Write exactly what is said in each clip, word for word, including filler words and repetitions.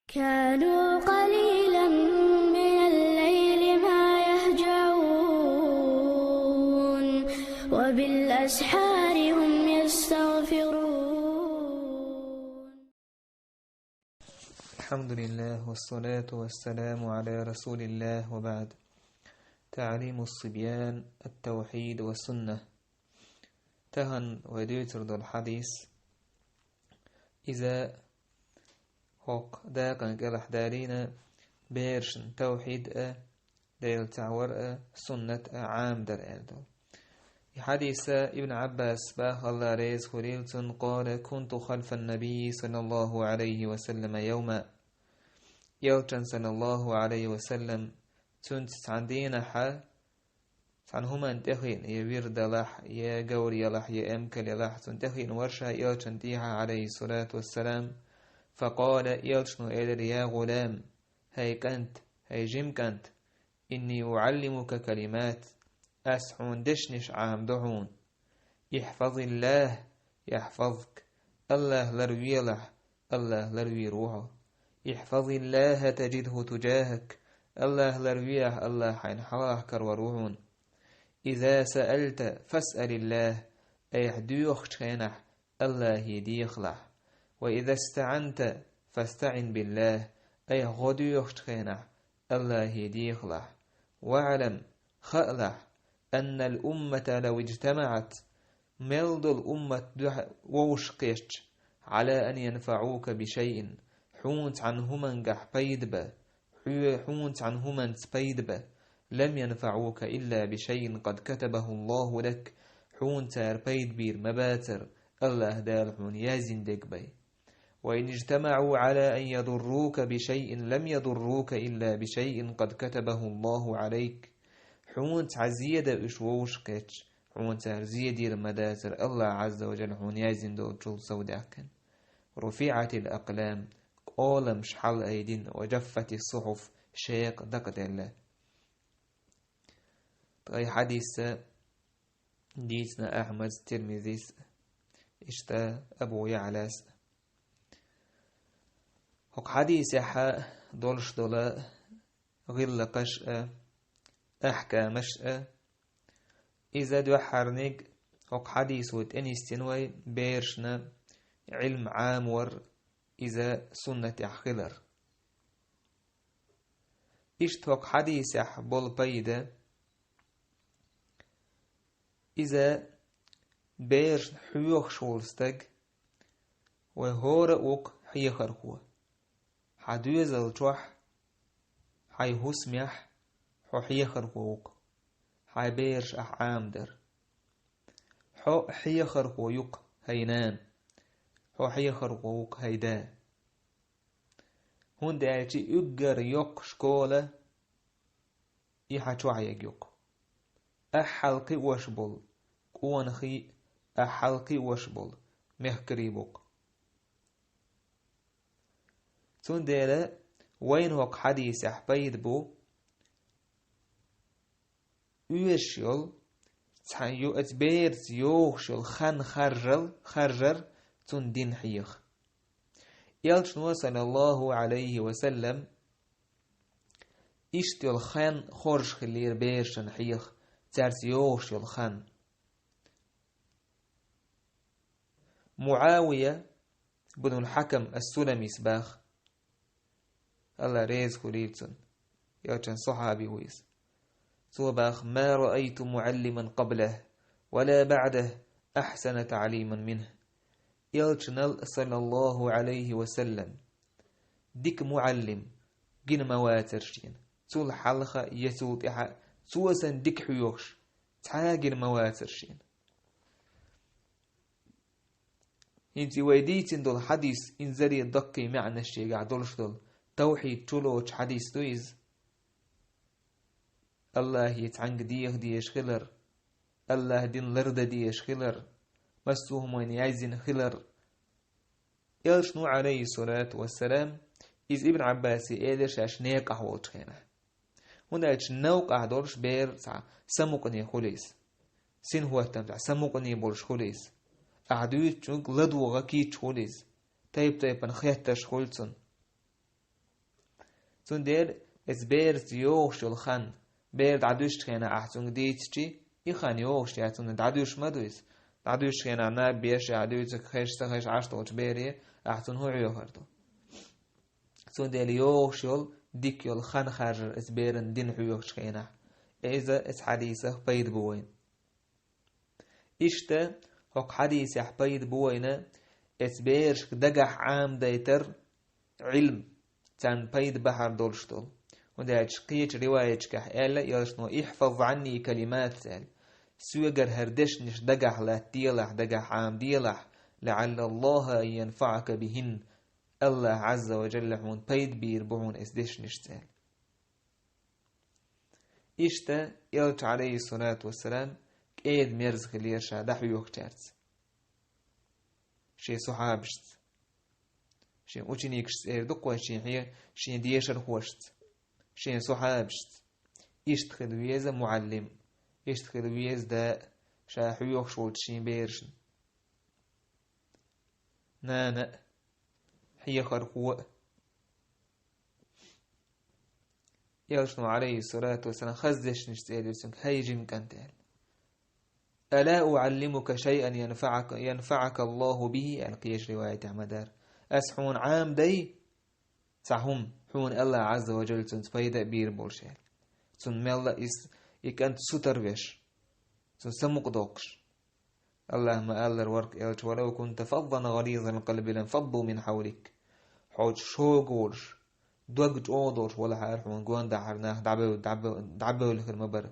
كانوا قليلا من الليل ما يهجعون، وبالأسحار هم يستغفرون. الحمد لله، والصلاة والسلام على رسول الله، وبعد. تعليم الصبيان التوحيد والسنة. Тахан вай дуьйцур долу хьадис, иза хӀокху дакъана кӀелахь далийна, берашна тавхьид а, Делан цхьаъ вар а, суннат а Ӏамадар аьлла долу. И хьадиса Ибн Ӏаббаса баха, Алла реза хуьлийла цунна, قال: كنت خلف النبي صلى الله عليه وسلم يوما. Элчан, саллаллаху Ӏалайхи ва саллам, цуьнца цхьана дийнахьа, цхьана хӀуманна тӀехиъна, я вирд ялахь, я говр ялахь, я эмкал ялахь, цунна тӀехиъна вара ша Элчанна тӀехьа, Ӏалайхиссалату вассалам. فقال, Элчано элира: يا غلام, хӀай кӀант, хӀай жима кӀант, إني أعلمك كلمات, ас хьуна дешнаш Ӏамадо хьуна. احفظ الله يحفظك, Аллах ларвелахь, Аллах ларвийр ву хьо. احفظ الله تجده تجاهك, Аллах ларвехь, Аллах хьайна хьалха карор ву хьуна. إذا سألت فاسأل الله, айхьа доьхучу хенахь Аллахе дехалахь. وإذا استعنت فاستعن بالله, айхьа гӀо доьхучу хенахь Аллахе дехалахь. واعلم, хаалахь, أن الأمة لو اجتمعت, мел долу уммат дуьхьа вовшахкхетча, على أن ينفعوك بشيء, хьуна цхьана хӀумангахь пайда бан, хьоь-, хьуна цхьана хӀуманца пайда бан, لم ينفعوك إلا بشيء قد كتبه الله لك, хьуна цара пайда бийр ма бацара, Аллах Дала хьуна яздина дерг бен. وإن اجتمعوا على أن يضروك بشيء لم يضروك إلا بشيء قد كتبه الله عليك. Хьуна цхьа зе дан уьш вовшахкхетча, хьуна цара зе дийр ма дацара, Аллах Ӏазза ва Жалла хьуна яздина долчул совдаьккхина. رفعت الأقلام, къоламаш хьалаайдина, وجفت الصحف, шекъа дакъаделла. Ткъа и хьадис дийцина Ахьмада, Тирмизис, иштта Абу Яълас. ХӀокху хьадисехь долуш долу гӀиллакхаш а, ахькамаш а, иза дуьххьарниг хӀокху хьадисо тӀенисдина вай берашна Ӏилма Ӏамор, иза суннатехь хилар. Иштта хӀокху хьадисехь болу пайда, иза берашна хьоьхуш волу стаг, вай хӀора а ву-кх хьехархо. Хьан доьзал чохь, хьайн хӀусамехь хьо хьехархо ву-кх, хьайн бераш ахь Ӏамадар. Хьо хьехархо ю-кх хьайн нана, хьо хьехархо ву-кх хьайн да. ХӀунда аьлча уггар йоккха школа и хьан чохь егу ю-кх. Ахьал кхиош болу къонахий, ахьал кхиош болу мехкарий бу-кх. Цундела вайна хӀокху хьадисехь пайда бу, оьшуш йолу, цхьана ю-, оцу бераца йогӀуш йолу хан харжал-, харжар цунна дин хьеха. Элчано, саллаллаху Ӏалайхи ва саллам, иштта йолу хан хоржуш хиллера берашна хьеха, цаьрца йогӀуш йолу хан. МуӀавия бунул Хьакам ас-Суламис баха, Алла реза хуьлийла цунна, Элчан сахьаби ву иза. Цо баха: ما رأيت معلما قبله ولا بعده أحسن تعليما منه. Элчанал, саллаллаху Ӏалайхи ва саллам, дика муӀаллим гина ма вацара шена, цул хьалха я цул тӀаьхьа цо санна дика хьоьхуш цхьа а гина ма вацара шена. ХӀинца и вай дийцина долу хьадис, инзаре даккхий маьӀнаш шегахь долуш долу, тавхьид чулоцу хьадис ду иза. Аллахе цхьаьнга деха дезаш хилар, Аллах дин лардан дезаш хилар, массо а хӀуманна яздина хилар. Элчано, Ӏалайхиссалату вассалам, иза Ибн Ӏаббасе элира шаьш некъахь волчу хенахь. ХӀунда аьлча новкъахь долуш бер цхьа самукъане хуьлу иза. СинхӀоттам цхьа самукъане болуш хуьлу иза. Ахьа дуьйцучуьнга ладогӀа кийча хуьлу иза. Тайп-тайпана хеттарш хуьлу цунна. Цундела эцу бераца йогӀуш йолу хан, бер дӀадуьсучу хенахь ахь цуьнга дийцичи, и хан йогӀуш яц, цунна дӀадуьйш ма ду иза. ДӀадуьйш хенахь наб беш, ахь дуьйцург хезаш, ца хезаш Ӏаш долчу бере ахь цунна хӀун хьоьхур ду? Цундела йогӀуш йолу, дика йолу хан харжар эцу беран дин хьоьхучу хенахь. Иза эцу хьадисах пайда бу вайна. Иштта, хӀокху хьадисехь пайда бу вайна, эцу берашка дагахь Ӏамадайтар Ӏилм, царна пайда бахьар долуш долу. ХӀунда аьлча кхечу риваяташкахь аьлла, элчано: «Ихьфаз Ӏанни калимат», – аьлла. Соьгара хӀара дешнаш дагахь латтаделахь, дагахь Ӏамаделахь, «лаӀалла Аллаха ан янфаӀака бихин», Аллах Ӏазза ва Жалла хьуна пайда бийр бу хьуна эцу дешнашца аьлла. Иштта, элча, Ӏалайхиссалату вассалам, кӀеда-мерза хилира ша дӀахьоьхучаьрца. Шен сахьабашца. Шен ученикашца эр ду-кх вай, шен хье-, шен дешархошца. Шен сахьабашца. Иштта хила веза муӀаллим. Иштта хила веза да ша хьоьхуш волчу шен берашна. Нана а, хьехархо а. Элчано, Ӏалайхиссалату вассалам, хаза дешнашца элира цуьнга: «ХӀай жима кӀант», – аьлла. «Ала уӀаллимука шайъан янфаӀака, янфаӀака Аллаху бихи?» – аьлла, кхечу риваятехь ма-дарра. «Ас хьуна Ӏамадай цхьа хӀума, хьуна Аллах Ӏазза ва Жалла цуьнца пайда а бийр болуш», – аьлла. Цунна мелла а иза, и кӀант сутара веш, цунна самукъа доккхуш. Аллах ма-аллара вара-кх элча: «Валав кунта фаззан гӀализал къалби ланфадду мин хьавлик». Хьо шога волуш, дог чӀогӀа долуш валахьара хьуна, гондахьара нах дӀабевл-, дӀабевл-, дӀабевлла хир ма бара.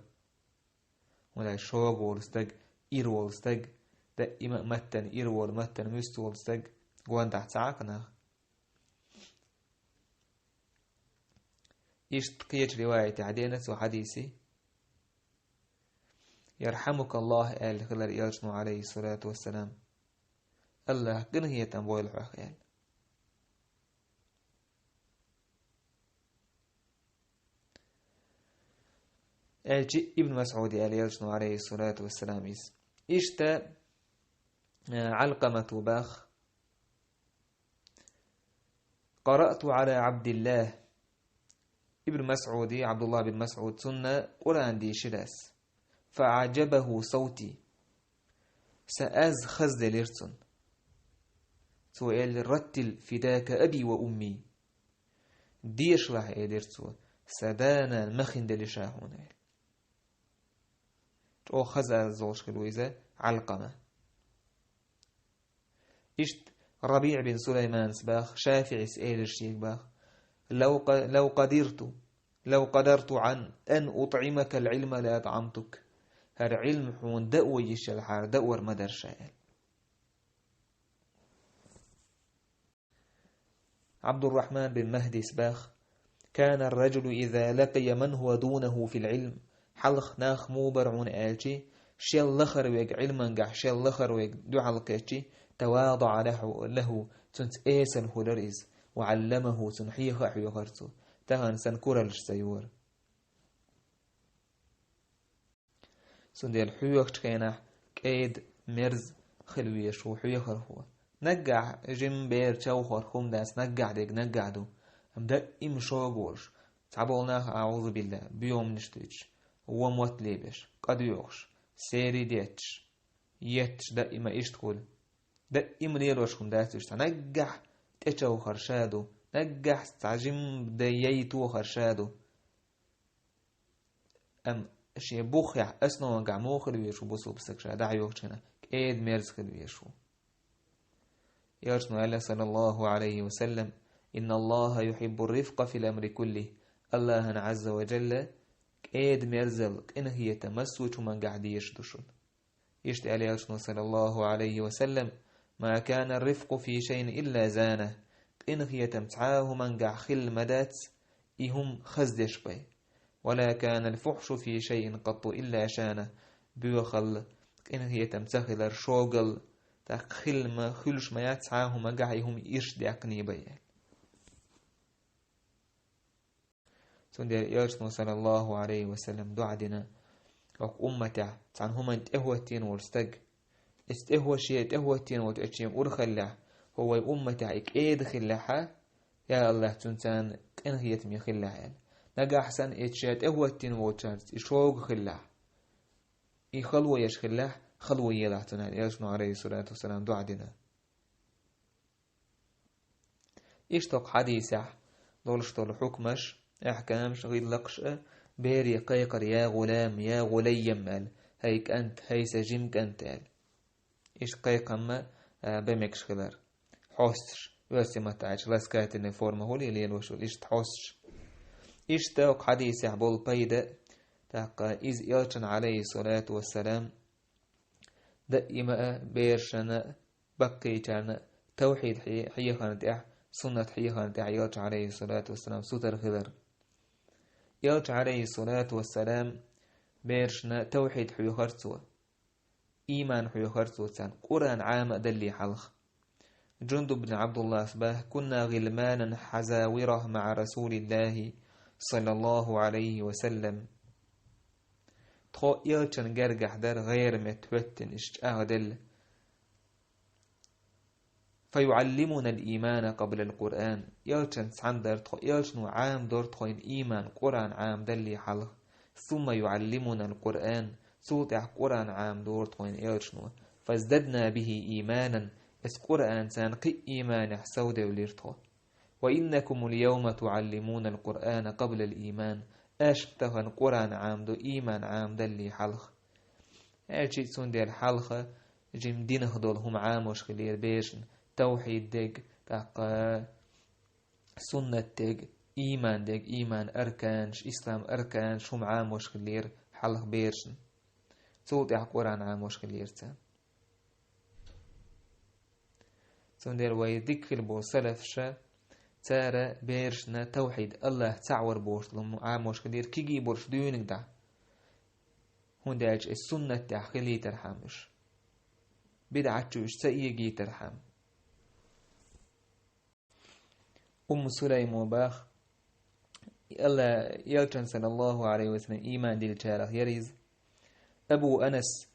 ХӀунда аьлча шога волу стаг, ира волу стаг, даима а маттана ира волу, маттана муьста волу стаг гондахь ца Ӏа-кх нах. Иштта кхечу риваятехь деана цу хьадисий: «ЯрхьамукаллахӀ», – аьлла хилар элчано, Ӏалайхиссалату вассалам. «Аллах къинхетам бойла хьох», – аьлла. Аьлча Ибн МасӀуде аьлла элчано, Ӏалайхиссалату вассалам, иза. Иштта, э, Ӏалкъамата бах: «Къараъту Ӏала ӀабдиллахӀ». Ибн МасӀуди, ӀабдуллахӀ бин МасӀуд, цунна Къуръан дийшира ас. «ФаӀаджабахӀу савти». Сан аз хазделира цунна. Цо элира: «Раттил фидака аби ва умми». «Дешалахь», – элира цо, – «сан да-нана махина дели ша хьуна», – аьлла. ЧӀогӀа хаза аз долуш хилла ву иза Ӏалкъама. Иштта РабиӀ бин Сулайманас бах, ШафиӀис элира шега бах: «Лав къа-, лав къадирту, лав къадарту ан, ан утӀимакал Ӏилма ла атӀамтук». ХӀара Ӏилма хьуна дао йиш ялахьара, даор ма дара ша, аьлла. Ӏабдуррахьман бин Махьдис бах: «Кана ар-раджулу иза лакъия ман хӀува дунахӀу фил Ӏилм». Хьалха нах муха бара хьуна аьлчи, шел лахара верг Ӏилмангахь, шел лахара верг дуьхьал кхеччи, тавадаӀа лахӀу, лахӀу, цуьнца эсала хуьлура иза, ва Ӏалламаху, цунна хьеха а хьоьхура цо. Тахана санна кураллаш ца йора. Цундела хьоьхучу хенахь кӀеда, мерза хила везаш ву хьоьхархо. Наггахь жимма бер чӀогӀа хӀума дац, наггахь дерг наггахь ду. Амма даима шога волуш, цхьаболу нах, аӀузубиллахӀ, боьманаш дуьйцуш, вон мотт лебеш, къадоьхуш, сери детташ, етташ, даима иштта хуьлу. Даима лелош хӀума дац уьш цхьа. Наггахь тӀечӀогӀа хӀара ша ду, наггахь цхьа жимма дан яйтоха хӀара ша ду. Амма шен буххехь, основангахь муха хила везаш ву бусалба стаг ша дӀахьоьхучу хенахь? КӀеда-мерза хила везаш ву. Элчано аьлла, саллаллахӀу Ӏалайхи ва саллам: «Инна Аллаха юхьиббу ар-рифкъа фил амри куллихӀ». Аллахьан, Ӏазза ва Жалла, кӀеда-мерзал, къинхетам массо а хӀумангахь дезаш ду шуна. Иштта аьлла элчано, саллаллахӀу Ӏалайхи ва саллам: «Ма кана ар-рифкъу фи шайъин илла занахӀ». Къинхетам цхьа а хӀумангахь хилла ма дац, и хӀума хаза деш бен. «Ва ла кана ал-фухьшу фи шайъин къатту илла шанахӀ». Боьхалла, къинхетам ца хилар, шогалла, тӀаккха хилла ма, хуьлуш ма яц цхьа а хӀумангахь и хӀума ирча даьккхина бен аьлла. Цундела элчано, саллаллахӀу Ӏалайхи ва саллам, дуӀа дина хӀокху умматехь цхьана хӀуманна тӀехӀоттийна волу стаг. Иза тӀехӀо-, шен тӀехӀоттийна волу тӀе чен урхаллехь, хӀо вай умматехь и кӀеда хиллехьа, Я АллахӀ, цунна царна къинхетаме хилалахь аьлла. Нагахь санна эцу шен тӀехӀоттийна волчаьрца и шога хилалахь, и хало еш хилалахь, хало елахь цунна аьлла, элчано, Ӏалайхи ссалату вассалам, дуӀа дина. Иштта хӀокху хьадисехь долуш долу хьукмаш, ахькамаш, гӀиллакхаш а, бере кхайкхар: «Я гӀулам, я гӀулаййам», – аьлла, «ХӀай кӀант, хӀай сан жима кӀант», – аьлла. Иштта кхайкхам а, а, бан мегаш хилар. Хьосташ, оьрсийн маттахь аьлча, ласкательная форма хуьлий лелош йолу, иштта хьосташ. Иштта хӀокху хьадисехь болу пайда, тӀаккха иза элчан, Ӏалайхи ссалату вассалам, даима а берашна а, баккхийчарна а тавхьид хье-, хьехарна тӀехь, суннат хьехарна тӀехь элча, Ӏалайхи ссалату вассалам, сутара хилар. Элча, Ӏалайхи ссалату вассалам, берашна тавхьид хьоьхура цо. Ийман хьоьхура цо царна, Къуръан Ӏама а даллий хьалха. Джундуб бин Ӏабдуллас боху: «Кунна гӀилманан хьазавира маӀа Расулиллахи, саллаллаху Ӏалайхи ва саллам». Тхо элчан гергахь дара, гӀера метта хӀоьттина, иштта чӀагӀделла. «Фа юӀаллимуна ал-иймана къабла ал-Къуръан». Элчанца цхьаьна дара тхо, элчано Ӏамадора тхоьна ийман, Къуръан Ӏамадаллий хьалха. «Сумма юӀаллимуна ал-Къуръан», цул тӀаьхьа Къуръан Ӏамадора тхоьна элчано. «Фаздадна бихи ийманан», оцу Къуръанца кхин а ийманехь совдевлира тхо. «Ва иннакумул йовма туӀаллимунал Къуръана къаблал ийман». Аша тахана Къуръан Ӏамадо ийман Ӏамадаллий хьалха. Аьлча а, цундела хьалха жима динах долу хӀума Ӏамош хилира берашна, тавхьид дерг, тӀаккха суннат дерг, ийман дерг, ийман арканаш, ислам арканаш хӀума Ӏамош хилира хьалха берашна. Цул тӀаьхьа Къуръан Ӏамош хилира царна. Цундела вай дика хила болу салафаша, цара берашна тавхьид, АллахӀ цхьаъ вар бохуш долу Ӏамош хилира кегий болуш дуьйна дӀа. ХӀунда аьлча и суннат тӀехь хилийтархьама уьш. БидӀат чу уьш ца эгийтархьама. Умму Сулайма боху, Алла, элчан, саллаллаху Ӏалайхи ва саллам, ийман диллинчарах яра иза. Абу Анас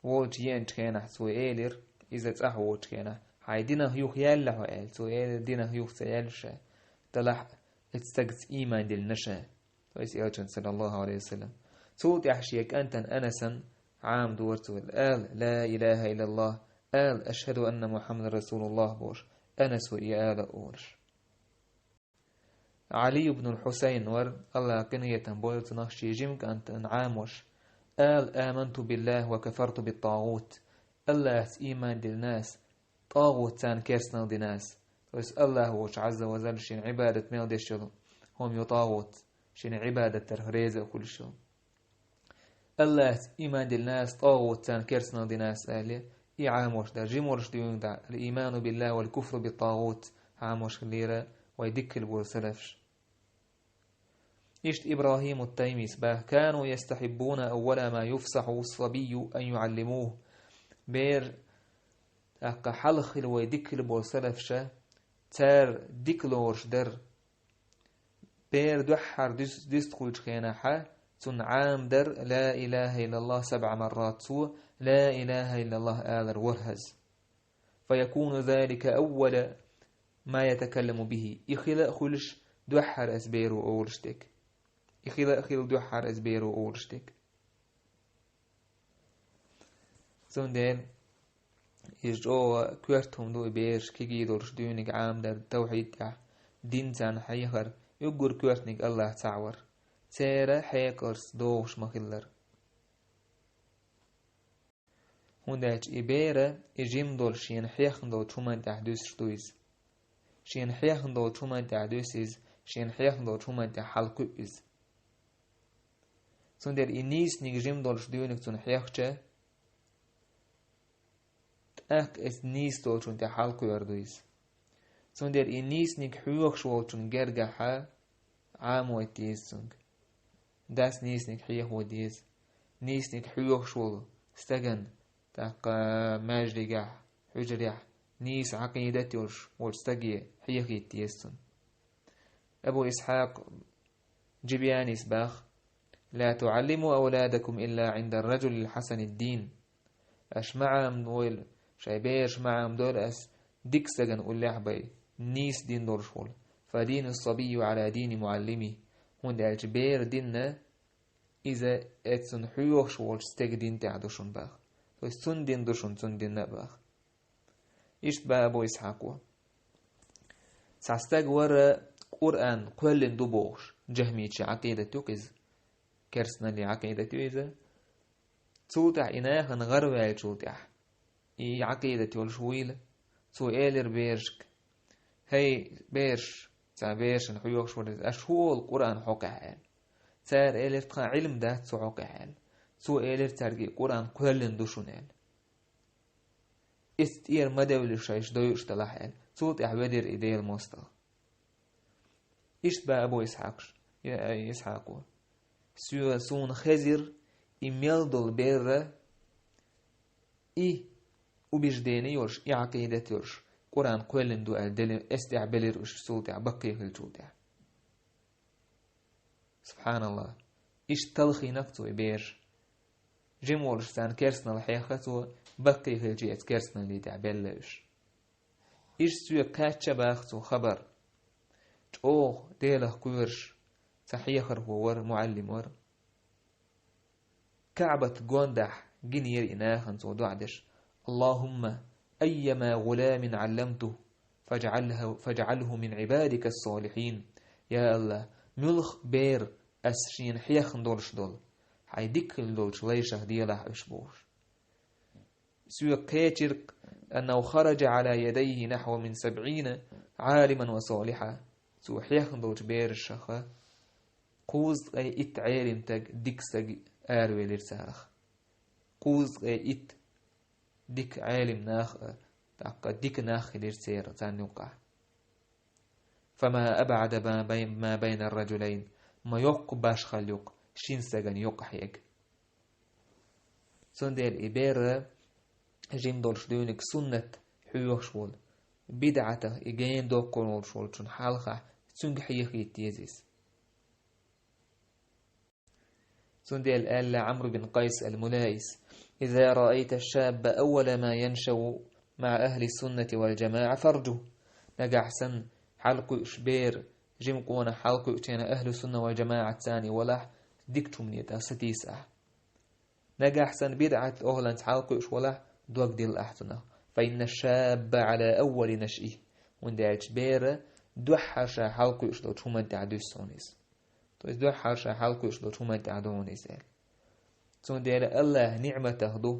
волчу еанчу хенахь цо элира, иза цӀахь воцучу хенахь: «Хьайн динах юха яьлла хьо?» – аьлла. Цо элира: «Динах юха ца яьлла ша, делахь а оцу стагца ийман диллина ша». То есть элчан, саллаллаху Ӏалайхи ва саллам. Цул тӀаьхьа шен кӀантана Анасан Ӏамадора цо: «Ала, ла илаха иллаллах, ала, ашхаду анна Мухаммадан расулуллах», – бохуш, Анаса и ала а олуш. Ӏали ибн ал-Хьусайн вара, Алла къинхетам бойла цунах, шен жима кӀантана Ӏамош: «Ала, аманту биллахи ва кафарту бит-тагӀут». Аллахьца ийман диллина ас, тӀагӀутца керстанал дина ас. То есть Аллах волчу, Ӏазза ва жалла, шена Ӏибадат мел деш йолу хӀума ю тӀагӀут, шена Ӏибадат дарх реза а хуьлуш йолу. Аллахьца ийман диллина ас, тӀагӀутца керстанал дина ас, аьлла, и Ӏамош дара. Жима волуш дуьйна дӀа: «Ал-ийману биллахи вал куфру бит-тагӀут», Ӏамош хилира вай дика хила болу салафаш. Иштта ИбрахӀиму ат-Таймис боху: «Кану ястахьиббуна аввала ма юфсахьу ас-сабийю ан юӀаллимуху». Бер, тӀаккха хьалха хила вай дика хила болу салафаша, цара дика лоруш дара. Бер дуьххьара дис-, дистхуьлучу хенахьа, цунна Ӏамадар: «Ла илаха иллаллах» сабӀа маррат, цо «Ла илаха иллаллах» алар ворхӀаза. «Фа якуну залика аввала ма ятакалламу бихи». И хила а хуьлуш дуьххьара ас беро олуш дерг. И хила а хила дуьххьара ас беро олуш дерг. Цундела иза чӀогӀа коьрта хӀума ду и бераш кегий долуш дуьйна Ӏамадар тавхьид тӀехь, дин царна хьехар, уггар коьртаниг Аллах цхьаъ вар. Церан хьекъалца догӀуш ма-хиллара. ХӀунда аьлча и бер, и жима долуш шена хьехна долчу хӀуманна тӀехь дуьсуш ду иза. Шена хьехна долчу хӀуманна тӀехь дуьсу иза, шена хьехна долчу хӀуманна тӀехь хьалакхуьу иза. Цундела и нийсаниг жима долуш дуьйна цунна хьехча, тӀаккха эцу нийса долчунна тӀехь хьалакхуьур ду иза. Цундела и нийсаниг хьоьхуш волчун гергахьа Ӏамойта деза цуьнга. Дас нийсаниг хьехо деза. Нийсаниг хьоьхуш волу стагана, тӀаккха маьждигехь, хьуьжарехь, нийса Ӏакъидат йолуш волчу стаге хьехийта деза цунна. Абу Исхьакъ Джибианис боху: «Ла туӀаллиму авладакум илла Ӏинда ар-раджулил хьасанид-дин». Аша ма Ӏамадойла, шайн бераш ма Ӏамадойла аса дика стагана уллехь бен, нийса дин долуш волу, «Фа дину сабийи ала дини муаллими». ХӀунда аьлча бер дин, иза эццун хьоьхуш волчу стеган дин тӀехь ду шуна баха. То есть цун дин ду шуна, цун дин а баха. Иштта баха Абу Исхьакъо. Цхьа стаг вара Къуръан кхоьллина ду бохуш, джахмичийн Ӏакъидат ю-кх иза, керстаналлин Ӏакъидат ю иза. Цул тӀаьхьа и нахана гӀар ваьллачул тӀаьхьа, и Ӏакъидат йолуш вуйла, цо элира берашка: «ХӀей, бераш», цхьа берашна хьоьхуш вара иза, «аша хӀун олу Къуръан хьокъехь?» аьлла. Цара элира: «Тхан Ӏилма дац цу хьокъехь», аьлла. Цо элира цаьрга: «И Къуръан кхоьллина ду шуна», аьлла. «Иза тӀера ма девлла шайша дойуш делахь», аьлла. Цул тӀаьхьа ведира и Делан мостагӀа. Иштта баха Абу Исхьакъ-, Исхьакъо. Соьга, суна хезира, и мел долу бер, и убеждение йолуш, и Ӏакъидат йолуш, Къуръан кхоьллина ду аьлла, дели-, эс тӀехь белира уьш, цул тӀаьхьа баккхий хилчул тӀаьхьа. СубхьаналлахӀ! Иштта талхийна-кх цо и бераш. Жима волуш царна керстаналла хьеха цо, баккхий хилча эцу керстаналлин тӀехь белла уьш. Иштта соьга кхаьчча баха цо хабар. ЧӀогӀа Делах кхоьруш цхьа хьехархо вара, муаллим вара. КаӀбат гондахь гинера и нахана цо доӀа деш: «АллахӀумма айяма гӀуламин Ӏалламтуху, фаджӀалху, фаджӀалху мин Ӏибадика ас-солихьин». Я АллахӀ, муьлха бер ас шена хьехна долуш долу, хьайн дика хила долчу лайшах делахь уьш бохуш. Соьга кхечира-кх: «АннахӀу хараджа Ӏала ядайхӀи нахьву мин сабӀийна Ӏалиман ва солихьа». Цо хьехна долчу берашаха кхузткъе итт Ӏелим стаг, дика стаг аравелира царах. Кхузткъе итт дика Ӏелим нах а, тӀаккха дика нах хилира церан, царна юккъахь. «Фама абӀада ма бай-, ма байна ар-раджулайн», ма йоккха башхалла ю-кх шина стагана юккъахь ерг. Цундела и бер жима долуш дуьйна-кх суннат хьоьхуш волу, бидӀатах и гена доккхур волуш волчун хьалха цуьнга хьехийта деза иза. Цундела аьлла Ӏамр бин Къайс ал-Мулаис: «Иза раайта аш-шабба аввала ма яншау маӀа ахӀли ас-суннати вал-джамаӀа фарджу». Нагахь санна хьалакхуьуш бер, жима къонах хьалакхуьучу хенахь ахӀлу сунна вал-джамаӀатца царна валахь, дикачу хӀуманна тӀе сатийса ахь. Нагахь санна бидӀат охӀланца хьалакхуьуш валахь, дог дилла ахь цунах. «Фа инна аш-шабба Ӏала аввали нашъихӀи». ХӀунда аьлча бер дуьххьара ша хьалакхуьуш долчу хӀуманна тӀехь дуьсу хьуна иза. То есть дуьххьара ша хьалакхуьуш долчу хӀуманна тӀехь ду хьуна иза аьлла. Цундела АллахӀан ниӀматах ду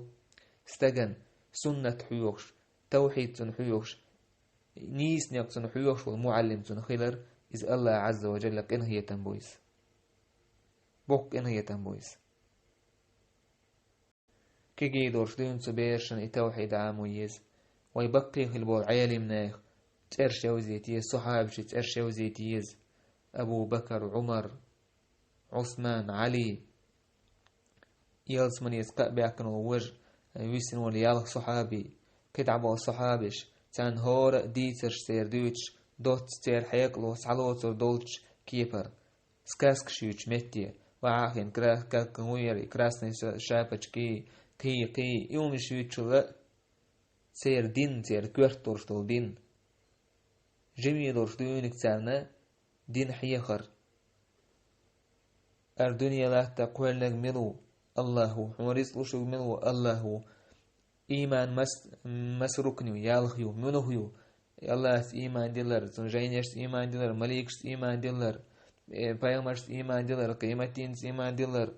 стагана суннат хьоьхуш, тавхьид цунна хьоьхуш, нийса некъ цунна хьоьхуш волу муаллим цунна хилар, иза АллахӀ Ӏазза ва Джалла къинхетам бу иза. Боккха къинхетам бу иза. Кегий долуш дуьйна цу берашна и тавхьид Ӏамо еза. Вай баккхий хила болу Ӏелим нах цӀераш йовзийта еза, сахьабашийн цӀераш йовзийта еза. Абу Бакар, Ӏумар, Ӏусман, Ӏали, ялсаманица кхаъ баьккхина волу важа, висина волу ялх сахьаби, кхидӀа болу сахьабаш, царна хӀора а дийцарш церан дуьйцуш, доцца церан хьекъало схьалоцур долчу кепара. Сказкаш юьйцучу метте, ваха а хиъна кра-, как хӀун яра и красный ша-, шапочки, кхин, кхин, и хӀуманаш юьйцучул а церан дин, церан коьрта долуш долу дин. Жима долуш дуьйна-кх царна дин хьехар. ХӀара дуьне латта кхоьллинарг мила ву? АллахӀ ву. Хьуна рицкъ луш верг мила ву? АллахӀ ву. Ийман мас-, маса рукн ю, ялх ю, муьлха ю? АллахӀца ийман дилар, цуьнан жайнашца ийман дилар, маликашца ийман дилар, э, пайхамаршца ийман дилар, къематдинца ийман дилар,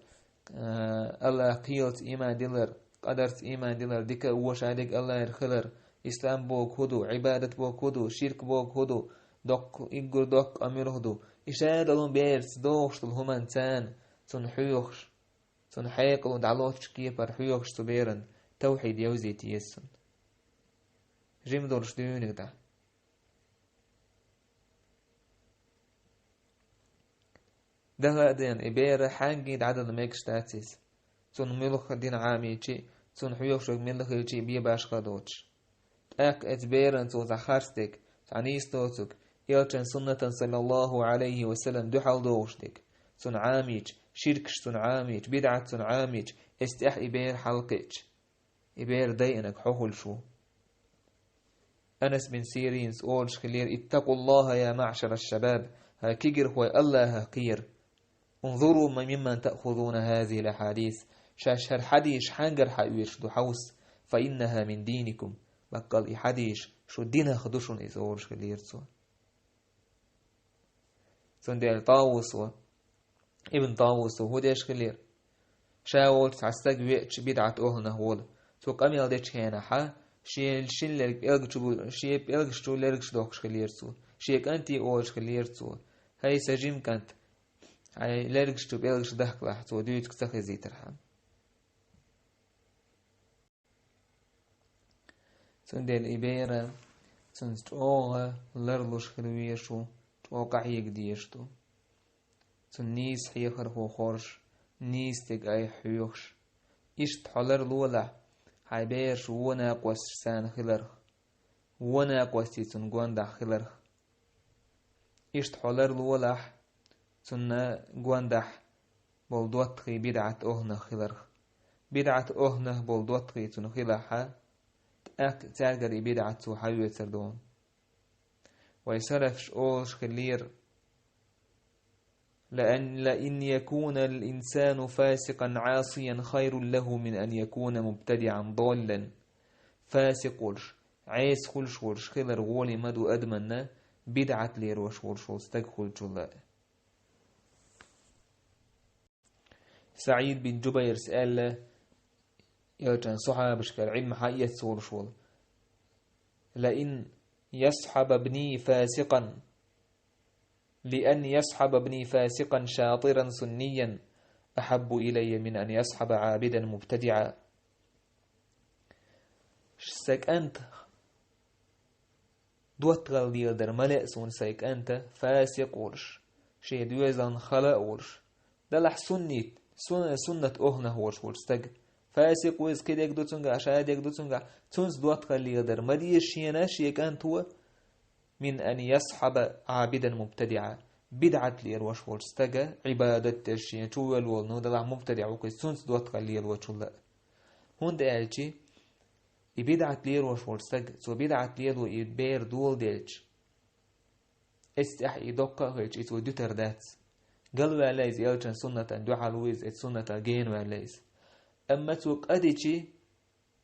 э, АллахӀ кхелаца ийман дилар, къадарца ийман дилар, дика а, вон а дерг АллахӀера хилар, ислам бохург хӀун ду, Ӏибадат бохург хӀун ду, ширк бохург хӀун ду, доккха, уггар доккха а муьлха ду. И шадолу берца догӀуш долу хӀуманца цунна хьоьхуш, цунна хьекъало дӀалоцучу кепара хьоьхуш цу берана тавхьид йовзийта еза цунна. Жима долуш дуьйна-кх дӀа. Даха а дена, и бер хьаьнгге дӀадала мегаш дац иза. Цунна муьлха дин Ӏамийча а, цунна хьоьхуш верг мила хилча а бен башха доцуш. ТӀаккха эцу берана цо цхьа харц дерг, цхьа нийса доцург, элчан суннатан, саллаллаху Ӏалайхи ва саллам, дуьхьал догӀуш дерг, цунна Ӏамийча, ширкаш цунна Ӏамийча, бидӀат цунна Ӏамийча, эцу тӀехь и бер хьалакхиъча, и бер дайинарг хьо хуьлуш ву. Анас бин Сиринас олуш хиллера: «اتقوا الله يا معشر الشباب», хӀай кегирхой, АллахӀах кхера. «انظروا ممن تأخذون هذه الأحاديث». Шаьш хӀара хьадисаш хьаьнгара хьаоьцуш ду хьовса. «فإنها من دينكم». Баккъал и хьадисаш шун динах ду шуна, иза олуш хиллера цо. Цундела ТӀавусо, Ибн ТӀавусо хӀун деш хиллера? Ша волчу цхьа стаг веача, бидӀат охӀланах волу. Цо къамел дечу хенахь, шен шина лерг пӀелгачу, шен пӀелгаш чу лергаш дохкуш хиллера цо. Шен кӀанте олуш хиллера цо: «ХӀай, сан жима кӀант, хьайн лергаш чу пӀелгаш дахкалахь, цо дуьйцург ца хезийтархьама». Цундела и бер, цуьнца чӀогӀа ларлуш хила везаш ву, чӀогӀа къахьега дезаш ду. Цунна нийса хьехархо хоржуш, нийса стеган айхьа хьоьхуш. Иштта хьо ларлолахь, хьайн бераш вон накъосташца хиларх, вон накъостий цунна гондахь хиларх. Иштта хьо ларлолахь, цунна гондахь болу доттагӀий бидӀат охӀланах хиларх. БидӀат охӀланах болу доттагӀий цунна хилахь, тӀаккха цаьргара и бидӀат цо хьаоьцур ду. Вайн салафаша олуш хиллера: «لأن، لأن يكون الإنسان فاسقا عاصيا خير له من أن يكون مبتدعا ضالا». Фасикъ волуш, Ӏеса хуьлуш волуш хилар гӀоле ма ду адаманна, бидӀат лелош волуш волу стаг хуьлучул а. СаӀид бин Джубайрс аьлла, элчан сахьабашкара Ӏилма хьаэца волуш волу: «لأن يصحب ابني فاسقا، لأن يصحب ابني فاسقا شاطرا سنيا أحب إلي من أن يصحب عابدا مبتدعا». Сан кӀант доттагӀалла леладар ма лаьа суна, сайн кӀанта фасикъ волуш, шен доьзална хала а волуш, делахь суннит, сун-, суннат охӀланах волуш волчу стага. Фасикъ ву иза, кхидерг ду цуьнгахь, шадерг ду цуьнгахь, цуьнца доттагӀалла леладар ма деза шена шен кӀанто, «من أن يصحب عابدا مبتدعا». БидӀат лелош волчу стага, Ӏибадат деш шен чу воьлла волу, ну, делахь мубтадиӀ ву-кх иза, цуьнца доттагӀалла лелочул а. ХӀунда аьлча и бидӀат лелош волчу стага, цо бидӀат лело и бер доладелча, эццахь и доккха а хилча, и цо дуьтур дац. Галваьлла иза элчан суннатан дуьхьал ву иза, эцу суннатах генаваьлла иза. Амма цо къа дичи,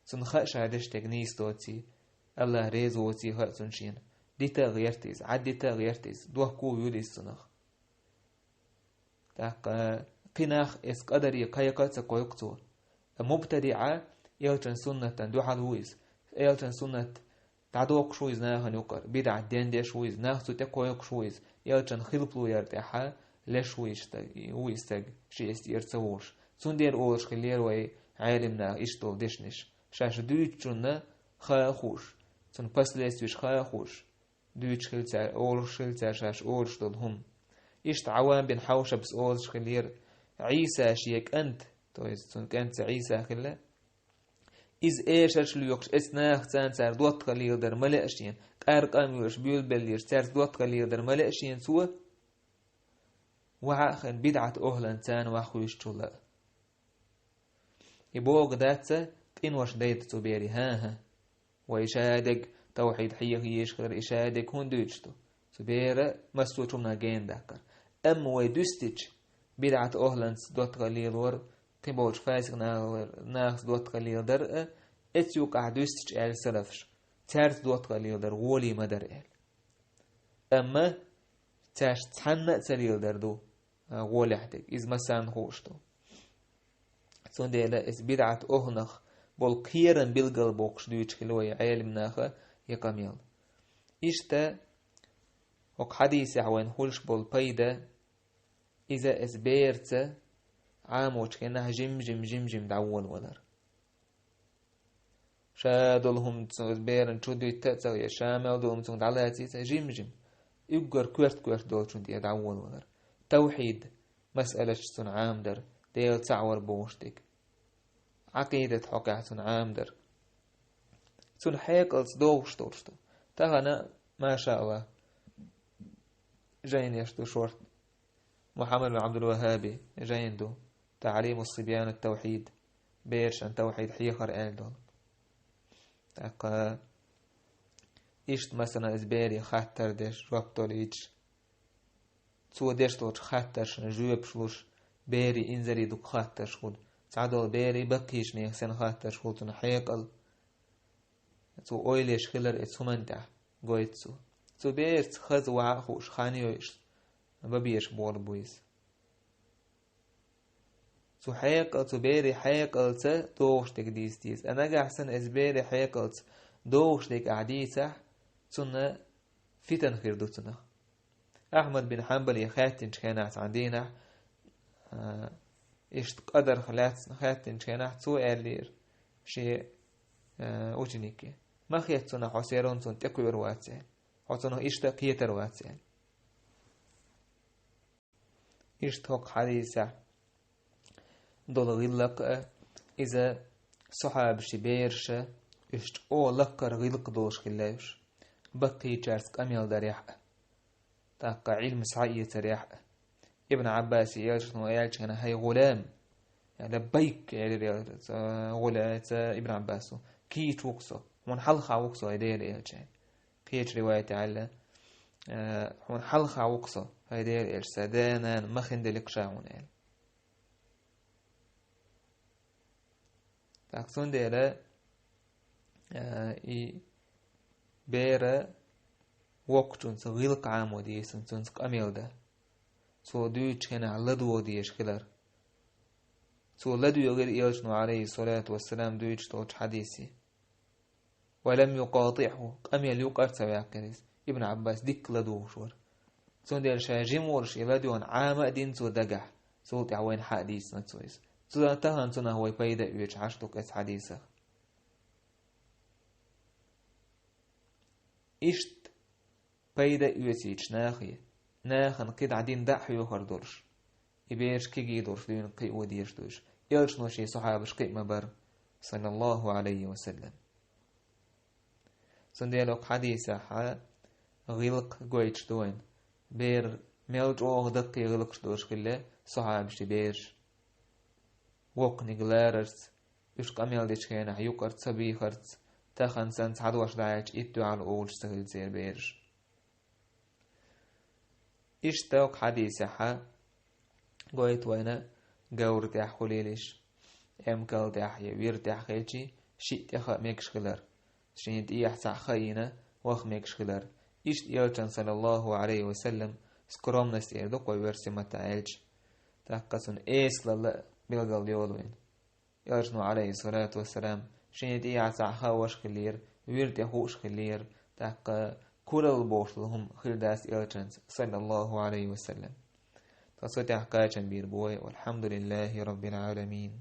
цунна хаьа ша деш дерг нийса доций, АллахӀ реза воций хаьа цунна шена. Дита а гӀерта иза, Ӏад дита а гӀерта иза, дохко а вуьйлу иза цунах. ТӀаккха кхин нах эцу къадаре кхайкха а ца кхойкху цо. МубтадиӀа, элчан суннатан дуьхьал ву иза. Элчан суннат дӀадоккхуш ву иза нахана юкъара, бидӀат дендеш ву иза, нах цу тӀе кхойкхуш ву иза, элчан хилпало яр тӀехь леш ву иза стаг, ву иза стаг, ши эс тӀера ца волуш. Цундела олуш хиллера вай Ӏелим наха иштта долу дешнаш. Шаьш дуьйцучунна хаа хууш, цунна последствеш хаа хууш, дуьйцуш хила цара, олуш хила цара шаьш олуш долу хӀума. Иштта Ӏаввам бин Хьавшабс олуш хиллера: Ӏийса шен кӀант, то есть цунна кӀант ца Ӏийса хилла, иза эшарш лоькхуш, эцу нахаца цара доттагӀалла леладар ма лаьа шена, къаьркъа а муьйлуш, буьйлабеллерш, цаьрца доттагӀалла леладар ма лаьа шена цо, ваха а хин, бидӀат охӀланца ваха хуьйшучул а. И бохург дац, къинош дайта цу бере, хӀан-хӀа. Вай шадерг тавхьид хьеха езаш хилар, и шадерг хӀунда дуьйцуш ду? Цу бера массо а хӀуманах гена даккхар. Амма вай дуьстича, бидӀат охӀланца доттагӀалла лелор, кхин болчу фасикъ нахалар-, нахаца доттагӀалла леладар а, эцу юкъахь дуьстича аьлла салафаш, цаьрца доттагӀалла леладар гӀоле ма дара аьлла. Амма цаьрца цхьанна а ца леладар ду, а, гӀолехь дерг. Иза массарна хууш ду. Цундела эцу бидӀат охӀланах болу кхерам билгал боккхуш дуьйцуш хилла вай Ӏелим наха и къамел. Иштта, хӀокху хьадисехь вайна хуьлуш болу пайда, иза эцу бераца Ӏамочу хенахь жим-жим, жим-жим дӀаволавалар. Ша долу хӀума цу берана чу дуьтта а ца хеза, ша мел долу хӀума цуьнга дӀалацийта а ца, жим-жим. Уггар коьрта-коьрта долчун тӀе дӀаволавалар. Тавхьид масъалаташ цунна Ӏамадар, Дела цхьаъ вар бохуш дерг. Ӏакъидат хьокъехь цунна Ӏамадар. Цунна хьекъалца догӀуш долуш ду. Тахана, машааллахӀ, жайнаш ду шорта. Мухьаммад бин Ӏабдул-ВаххӀаби жайна ду, «ТаӀлиму ссибьяни ттавхьид», берашна тавхьид хьехар аьлла долу. ТӀаккха Иштта, масала, иза бере хаттар деш, жоп долуьйтуш, цо деш долчу хаттаршна жоьпаш луш, берийн инзаре дукха хаттарш хуьлу. Цхьадолу берийн баккхийчу нехан санна хаттарш хуьлу цуьнан хьекъал. Цо ойла еш хилар оцу хӀуманна тӀехь, гойту цо. Цу бераца хаза ваха а хууш, хан йойуш, бан безаш болу бу иза. Цу хьекъал, цу берийн хьекъалца догӀуш дерг дийца деза. А нагахь санна иза берийн хьекъалца догӀуш дерг ахь дийцахь, цунна фитан хир ду цунах. Ахьмад бин Хьанбале хаьттинчу хенахь цхьана дийнахь, а, иштта къадарх лаьцна хаьттинчу хенахь, цо аьллера шен, а, ученике: «Ма хетта цунах, хьо серон цунна тӀекхуьур вац», – аьлла. «Хьо цунах иштта а кхетар вац», – аьлла. Иштта хӀокху хьадисехь долу гӀиллакх а, иза сахьабаши бераша, уьш чӀогӀа лаккхара гӀиллакх долуш хилла уьш, баккхийчаьрца къамел дарехь а, тӀаккха Ӏилма схьаэцарехь а. Ибн Ӏаббасе элчано аьлча хьуна: «ХӀай гӀулам», я «Лаббайк», – элира ца гӀула-, ца Ибн Ӏаббасо. «Кийча ву-кх со, хьуна хьалха ву-кх со, хӀай Делан элча». Кхечу риваятехь аьлла: «Э, хьуна хьалха ву-кх со, хӀай Делан элча, сан да-нана ма хиндели-кх ша хьуна», – аьлла. ТӀаккха цундела, э, и бер воккхачунца гӀиллакх Ӏамо деза, цунца къамел дан. Цо дуьйцучу хенахь ладогӀа дезаш хилар. Цо ладоьгӀира элчано, Ӏалайхиссалату вассалам, дуьйцуш долчу хьадисе. «Ва лам юкъатиӀху», къамел юкъара ца ваьккхира иза. Ибн Ӏаббас дикка ладугӀуш вара. Цундела ша жима волуш и ладоьгӀна Ӏама а дина цо дагахь, цул тӀаьхьа вайна хьа а дийцина цо иза. Цо тахана цунах вай пайда а оьцуш Ӏаш ду-кх оцу хьадисах. Иштта пайда а оьцуьйтуш нахе, нахана кхидӀа дин дӀа а хьоьхур долуш, и бераш кегий долуш дуьйна кхио дезаш ду уьш. Элчано шен сахьабаш кхиа ма бара, саллаллаху Ӏалайхи ва саллам. Цундела хӀокху хьадисехь гӀиллакх гойтуш ду вайна, бер мел чӀогӀа даккхий гӀиллакхаш долуш хилла сахьабаши бераш. Воккханиг ларарца, уьш къамел дечу хенахь юкъара ца бийхарца, тахана санна цхьа дош дӀаьлча итт дуьхьал олуш ца хилла церан бераш. Иштта хӀокху хьадисехь гойту вайна, говра тӀехь хуьлийла уьш, эмкал тӀехь я вир тӀехь хилчий, шиъ тӀеха а мегаш хилар, шена тӀехь цхьаъ хаийна ваха мегаш хилар. Иштта элчан, саллаллаху Ӏалайхи ва саллам, скромность эр ду-кх вай оьрсийн маттахь аьлча, тӀаккха цуьнан эсалалла а билгалдойла вайна. Элчано, Ӏалайхиссалату вассалам, шена тӀехь цхьаъ хаа ваха хиллера, вир тӀе хууш хиллера, тӀаккха куралла бохуш долу хӀума хир дац элчанца, саллаллаху Ӏалайхи ва саллам. Ткъа цу тӀехь кхачам бийр бу вай, валхьамдулиллахи раббил Ӏаламин.